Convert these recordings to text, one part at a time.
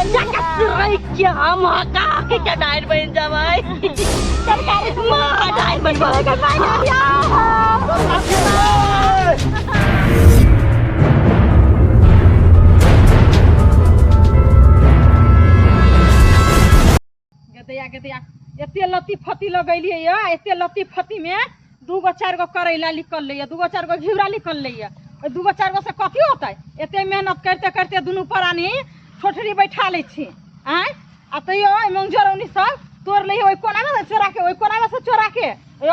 बच्चा के सुरई के हम हका हकी के डाइन बन जबै माँ डाइन बन गदैया गदैया एते लत्ती फत्ती लगेलियै यऽ एते लत्ती फत्तीमे दूगो चारि गो करैला निकललै यऽ दूगो चारि गो घिउरा निकललै यऽ ओहि दूगो चारि गो से कथी होतै एते मेहनत करिते करिते दुनू प्राणी ठोठरी बैठा लै छी आँय आ तैयो ओहिमे जरौनी सब तोड़ि लै ओहि कोनामे से चोरा के ओहि कोनामे से चोरा के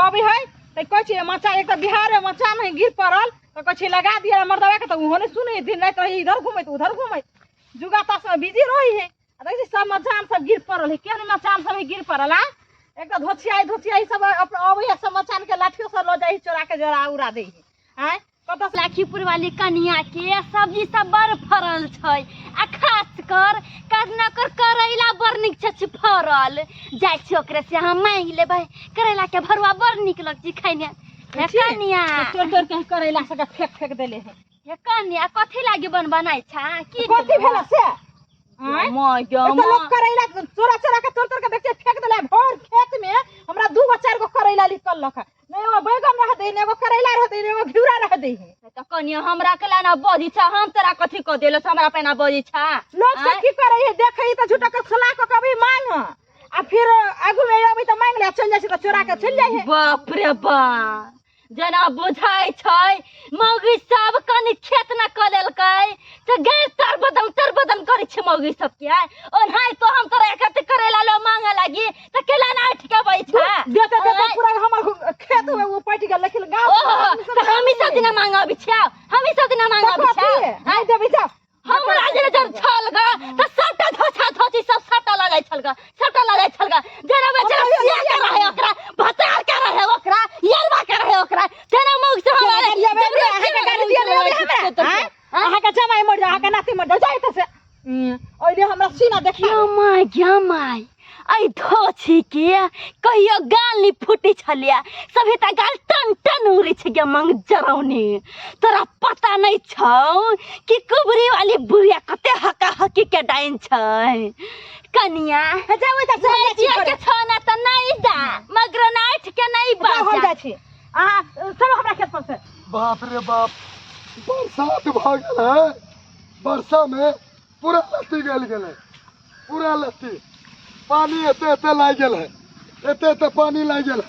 अबै है तऽ कहै छियै मचा एक तऽ बिहारमे मचान है गिर पड़ल तऽ कहै छियै लगा दिअ मर्दबा के तऽ ओहो नहि सुनै दिन राति रहै इधर घुमैत उधर घुमैत जुगा ताशमे बिजी रहै है आ देखै छी सब मचान सब गिर पड़ल है केहन मचान सब है गिर पड़ल आ एक तऽ धोछियाइ धोछियाइ सब अबै है सब मचान के लाठियो सब लऽ जाइ है चोरा के जरा उड़ा दै है आँय कतऽ से लाखीपुर वाली कनिया के सब्जी सब बड़ फड़ल छै आ खास कर करना कर करैला बड़ नीक छै फड़ल जाइ छी ओकरे से हम मांगि लेबै करैला के भरुआ बड़ नीक लगै छै खाइमे हे कनिया तोड़ तोड़ के करैला सबके फेंक फेंक देले है हे कनिया कथी लागी बन बनाइ छा की कथी भेल से आँय? माय गे एते लोक करैला चोरा चोरा के तोड़ तोड़ के देखै फेंक देले भर खेत में हमरा दू गो चार गो करैला निकल लक नहि एगो बैगन रह दे नहि एगो करैला रह दे नहि एगो घिउरा रह दे तऽ कनिया हमरा के लाना बजी छा हम तोरा कथी कह देलो से हमरा पेना बजी छा लोग सब की करे है देखे तऽ झूठा के सलाह कऽ कभी मांग आ फिर आगू में अबै तऽ मांग ले चल जाइ छै तऽ चोरा के चल जाइ है बाप रे बाप जेना बुझाइ छै मौगी सब कनि खेत न कऽ लेलकै तऽ गैर तर बदम तर बदम करै छै मौगी सबके ओनाहि तो हम तोरा एकत करैला लो मांगे लागी तऽ केला ना उठि के बैठा देते देते पूरा हमर खेत हुए वो पटि गेल लेकिन गाँव ओहो तऽ हम ई सब दिना मांगे अबै छियौ हम ई सब दिना मांगे अबै छियौ नहि देबै जा हमरा जे जब छल ग तऽ सबटा धोछा धोची सब सबटा लऽ जाइ छल ग सबटा लऽ जाइ छल ग जेना बेचारा सिया के रहे ओकरा भतार के रहे ओकरा यरवा के रहे ओकरा तेना मुख से हमरा अहाँके गाली दिअ हमरा अहाँके जमाइ मरि जाउ अहाँके नाति मरि जाउ जाइ तऽ से ओहिले हमरा सीना देखियो my गे my अइ धोछी के कहियो गाल नहीं फूटी छलिया सभी त गाल टन टन उड़ै छै गे मंग जरौनी तोरा पता नहीं छौ कि कुबरी वाली बुढ़िया कते हका हकी के डाइन छै कनिया जाउ तऽ से हम जाइ छी के घरे। छौ ना त नहीं जा मगर नाइट के नहीं जाउ, हम बाजा जाइ छी अहाँ चलो हमरा खेत पर से बाप रे बाप बरसात भऽ गेल है वर्षा में पूरा लत्ती गलि गेलै पूरा लत्ती पानी एते एते लागि गेल है एते एते पानी लागि गेल है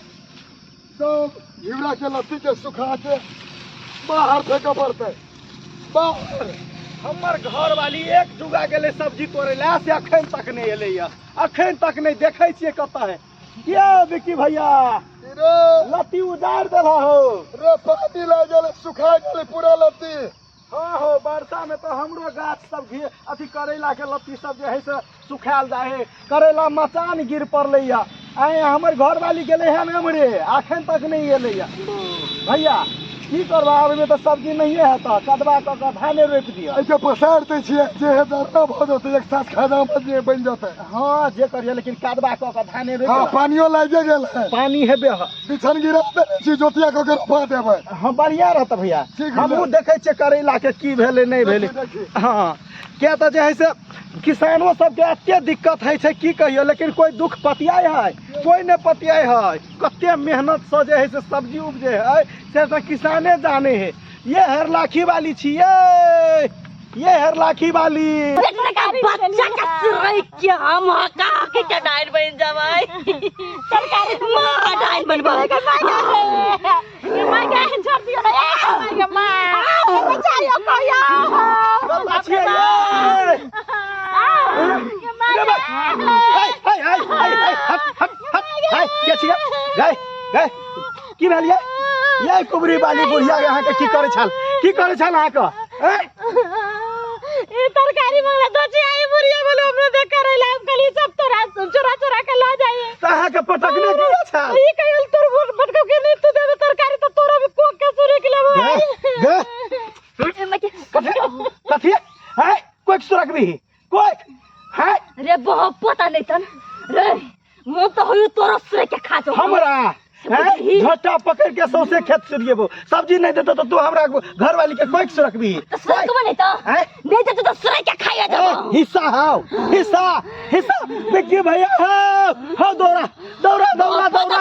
सब घिउरा के लत्ती के सुखा के बाहर फेंकऽ पड़तै बाहर। हमर घरवाली एक जुगा गेलै सब्जी तोड़ै लए से अखन तक नहि एलैया अखन तक नहि देखै छियै कतऽ है ये विक्की भैया रे लत्ती उजाड़ देला हो रे पानी लागि गेलै सुखा गेलै पूरा लत्ती। हाँ हो वर्षा में तो हमरो गाछ सब घी अथी करैला के लत्ती सब जे है से सुखायल जाइ है करैला मचान गिर पड़लै या आइ हमर घरवाली गेलै हन एम्हरे अखन तक नहि एलै या भैया की करबा आबैमे तऽ सब्जी नहिए हेतऽ कदवा कऽ कऽ धाने रोपि दिअ एहिके पसारि दै छियै जे हे दरना भऽ जेतै एक साथ खाना बनि बनि जेतै। हाँ जे करियै लेकिन कदवा कऽ कऽ धाने रोपि हाँ दिअ। पानियो लागिए गेल है पानी हेबे है बिछन गिरा देने छी जोतिया कऽ के रोपा देबै। हाँ बढ़िया रहत भैया ठीक हमहूँ है। देखै छियै करैला के की भेलै नहि भेलै। देखी, देखी। हाँ किया तऽ जे है से किसानो सबके एते दिक्कत होइ छै की कहियौ लेकिन कोइ दुख पतियाइ है कोइ नहि पतियाइ है कते मेहनतसँ जे है से सब्जी उपजै है से तऽ किसाने जाने है। ये हरलाखी वाली छियै ये हरलाखी वाली। बच्चा के सुरई के हम हका हकी के डाइन बन जबै माँ डाइन बनबै। माय गे छोड़ दियो रे माय गे माय बचाइयो कहियो कतऽ छियै ये? रे बा- हाय, हाय, हाय, हाय, हाय, हट, हट, हट, हाय, के छियै? गै, गै, की भेल ये? ये कुबरी वाली बुढ़िया अहाँके की करै छल? की करै छल अहाँके? ऐं? ई तरकारी मंगला दोची आई बुढ़िया बोले हमरो देख करैला हम कहली सब तोरा चोरा चोरा के ला जाइए। तऽ अहाँके पटकने की छल? ई कहल तोर बोल पटको के नहीं तू देबे तरकारी तो तोरा भी कोक के सुरे के लेबो। गै, गै। कथी? कथी? हैं? कोइक सुरकबी? कोइक? हैं? रे बहुत पता नहीं तन रे मुँह तो होयो तोरो सुरे के खा जाओ। हमरा? हैं? झोटा पकड़ के सौंसे खेत सुरिएबो। सब्जी नहीं देतो तो तू हमरा घरवाली के कोइक सुरकबी? तऽ सुरकबो नहि तऽ। हैं? नहि देतौ तऽ सुरक के खाइए देबौ। हिस्सा हाउ, हिस्सा हिस्सा। देखिए भैया, हाउ हाउ, दौड़ा दौड़ा दौड़ा दौड़ा।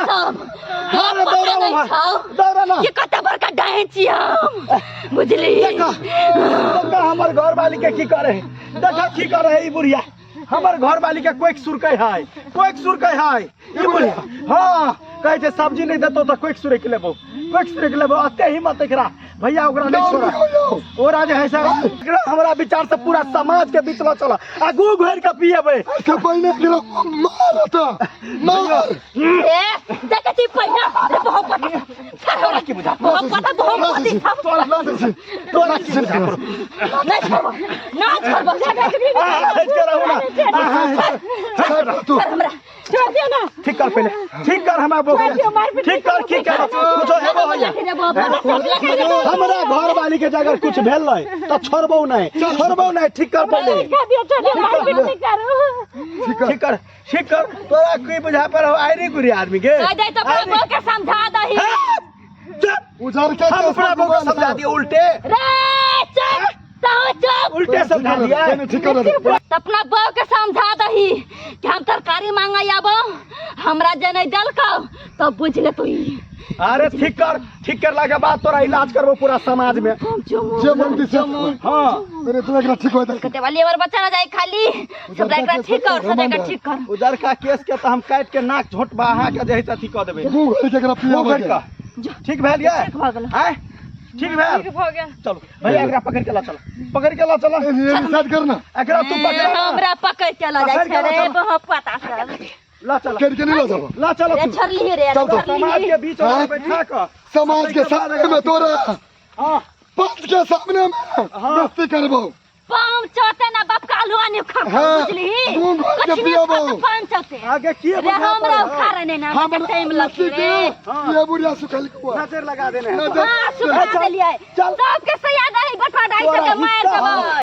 हाँ रे, दौड़ा वहाँ। दौड़ा ना। ये कते बड़का डाइन छी हम, बुझली? देखा देखा हमर घरवाली के की करे है, देखा की करे है ई बुढ़िया। हमर घरवाली के कोइक सुरकै है, कोइक सुरकै है ई बुढ़िया। हाँ, कहै छै सब्जी नहीं देतो तऽ कोइक सुरक लेबो, कोइक सुरक लेबो। अते हिम्मत एकरा। भैया, ओकरा नहीं छोड़ा। ओकरा जे है से एकरा हमरा विचार से पूरा समाज के बीच में चला आ गू घोर के पिएबै। अच्छा, पहिने एकरा मार तऽ मार। ए, देखै छी पहिने रे बहुत पता तोरा की बुझा? बहुत पता, बहुत पति। तोरा तोरा की बुझा? नहीं छोड़बो, ना छोड़बो। आ, हटि के रहू ना। आ, छोड़ तू। हमरा छोड़ दियो ना। ठीक कर, पहले ठीक कर हमरा बोल। ठीक कर, की कर कुछो हेबो होइया। हमरा घर वाली के अगर कुछ भेल नहीं तो छोड़बो नहीं, छोड़बो नहीं। ठीक कर पहले। खा दियो, छोड़ दियो, मारपीट नहीं करू। ठीक कर, ठीक कर। तोरा की बुझा पर हो आइरी गुरी आदमी के? कह दे तो अपना बहू के समझा दही। हाँ, चुप। उजर के हम अपना बहू के समझा दिए उल्टे। रे चुप, तू चुप। उल्टे समझा दिया। ठीक कर दे। त अपना बहू के समझा दही कि हम तरकारी मांगा आबो, हमरा जे नहीं देलकौ तो बुझ ले तू। अरे ठीक कर, ठीक करला के बाद तोरा इलाज करबो पूरा समाज में। जे मन दिसे। हाँ। मेरे तू एकरा ठीक हो जाए। कते वाली और बच्चा ना जाए खाली, सब एकरा ठीक कर, सब एकरा ठीक कर। उधर का केस के तो हम काट के नाक झोट बहा के जे है से अथी कऽ देबै। मुंह घोरि के एकरा पियाबऽ मुँह के। घोरि के। ठीक भेल ये? ठीक भऽ गेल। आँय? ठीक भेल? ठीक भऽ गेल। चलो भैया, एकरा पकड़ के ला चलो, पकड़ के ला चलो। ए, ये साइड कर ना। एकरा तू पकड़ ना। हमरा पकड़ के ला जाय पकड़ के छै ला रे। चलो। बहुत पता सब। ला चलो। कर के नहीं ला जाबो। ला चलो रे तू। छोड़ली रे। चल तो। समाज के बीच में हाँ? बैठा के समाज के सामने में तोरा हाँ पंच के सामने में हाँ। मस्ती करबो। पाँव चौते ना बाप का आलू आने खा। हाँ, बुझली? मुंह घोर के कुछ नहीं पियाबो। खाता पाँव चौते। आगे किए रे बुझा हमरा पड़े? उखाड़े नहीं ना, हमरा टाइम लगते लस्सी रे। के हाँ। ये बुढ़िया सुखल कुआ नजर लगा देने हैं। नजर। हाँ, सुखा चल, देलियै। चल। सबके सयाद है बटवा डाइ तोरा के मार हिस्सा देबै।